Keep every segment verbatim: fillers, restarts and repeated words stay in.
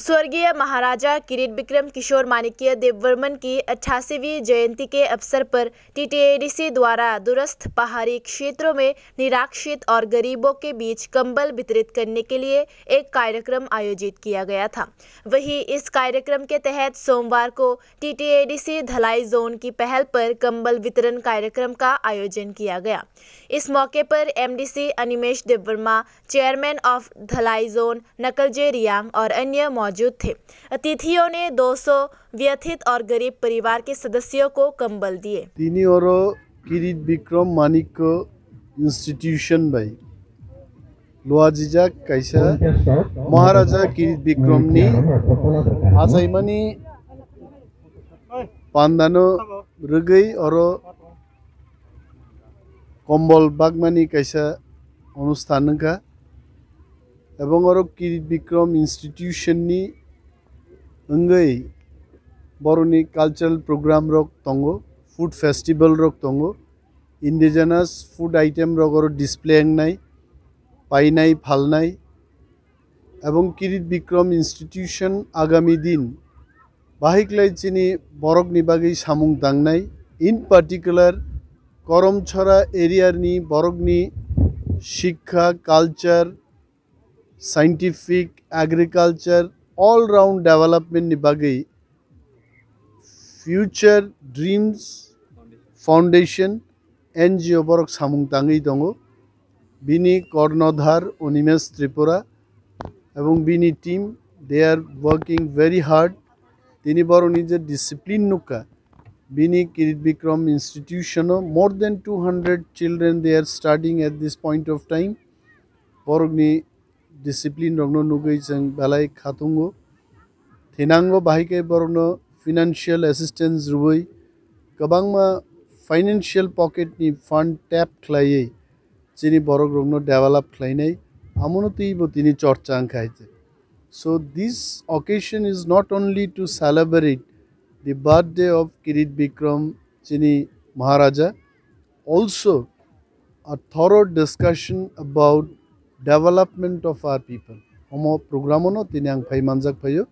स्वर्गीय महाराजा किरीट विक्रम किशोर माणिक्य देववर्मन की अट्ठासीवीं जयंती के अवसर पर टीटीएडीसी द्वारा दूरस्थ पहाड़ी क्षेत्रों में निराश्रित और गरीबों के बीच कंबल वितरित करने के लिए एक कार्यक्रम आयोजित किया गया था। वहीं इस कार्यक्रम के तहत सोमवार को टीटीएडीसी धलाई जोन की पहल पर कंबल वितरण कार्यक्रम का आयोजन किया गया। इस मौके पर एमडीसी अनिमेश देववर्मा, चेयरमैन ऑफ धलाई जोन नकलजे रियांग और अन्य मौजूद थे। अतिथियों ने दो सौ व्यथित और गरीब परिवार के सदस्यों को कंबल दिए। Tini oro Kirit Bikram Manikya Institution bai luajijak kaisa Maharaja Kirit Bikram ni achaimani pandano rwgwi oro kombol bagmani kaisa onusthan wngkha, ebong oro Kirit Bikram Institution ni wngwi borokni cultural program rok tongo, food festival rok tongo, indigenous food item rok oro display wngnai, painai, phalnai, ebong Kirit Bikram Institution agami din bahai khlai chini borokni bagwi samung tangnai, in particular Koromchora area ni borokni shikha, culture, scientific, agriculture, all round development ni bagwi Future Dreams Foundation N G O borok samung tangwi tongo. Bini kornodhar Animesh Tripura ebong bini team, they are working very hard. Tini borokni je discipline nukha, bini Kirit Bikram Institution o more than two hundred children they are studying at this point of time. Borokni discipline rokno nugwi chwng belai khatungo. Thinango bahai khe borokno financial assistance rwui kwbangma financial pocket ni fund tap khlaiwi chini borok rokno develop khlainai, amono twibo tini chorcha wngkha hai. So this occasion is not only to celebrate the birthday of Kirit Bikram chini Maharaja, also a thorough discussion about development of our people. Omo program ono tini ang phai manjak phaio.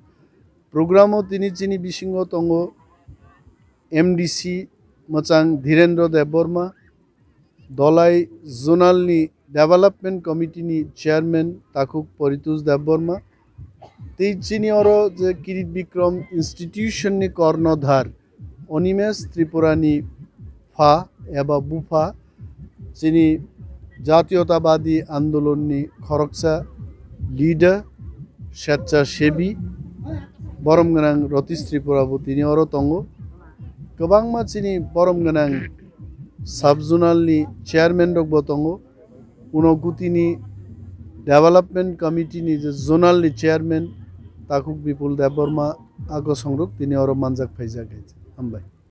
Program o tini chini bisingo tongo M D C mwchang Dhirendra Debbarma, Dolai Zonal ni Development Committee ni Chairman Takhuk Paritosh Debbarma, tei chini oro je Kirit Bikram Institution ni kornodhar Animesh Tripura ni pha eba bupha, chini Jatiyotabadi Andolon ni khoroksa leader, swechasebi, borom gwnang Ratish Tripura bo tini oro tongo. Kwbangma chini borom gwnang sub zonal ni chairman rok bo tongo. Uno gutini development committee ni je zonal ni chairman Takhuk Bipul Debbarma a gosong rok tini oro manjak phaijak hai. Hambai.